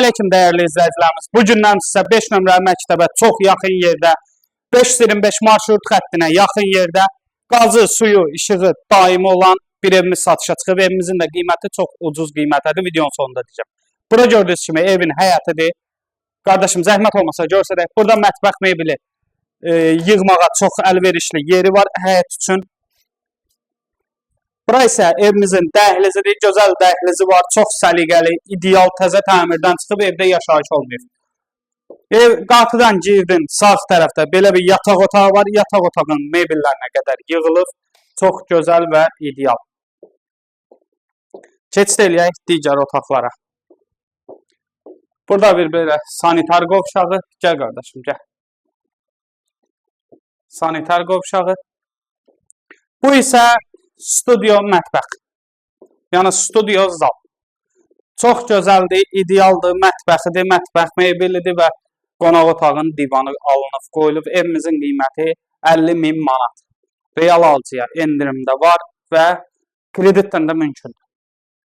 Əleykum dəyərli izləyicilərimiz. Bu gündən sizə 5 nömrəli məktəbə çox yaxın yerdə, 525 marşrut xəttinə yaxın yerdə qazı, suyu, işığı daimi olan bir evimiz satışa çıxıb. Evimizin də qiyməti çox ucuz qiymətədir. Videonun sonunda deyəcəm. Bura gördüyünüz kimi evin həyətidir. Qardaşım, zəhmət olmasa göstərək. Burada mətbəx mebeli yığmağa çox əlverişli yeri var həyət üçün. Bura isə evimizin dəhlizidir. Gözəl dəhlizi var. Çox səliqəli, ideal, təzə təmirdən çıxıb, evdə yaşayış olmayıb. Ev qapıdan girdin, sağ tərəfdə belə bir yataq otağı var. Yataq otağının mebellərinə qədər yığılıb. Çox gözəl və ideal. Keçid eləyək digər otaqlara. Burada bir belə sanitar qovşağı. Gəl qardaşım, gəl. Sanitar qovşağı. Bu isə studio mətbəx. Yəni studio zal. Çox gözəldir, idealdır, mətbəxidir, mətbəx mebelidir və qonaq otağının divanı alınıb, qoyulub. Evimizin qiyməti 50 min manat. Real alıcıya endirimdə var və kreditdən də mümkündür.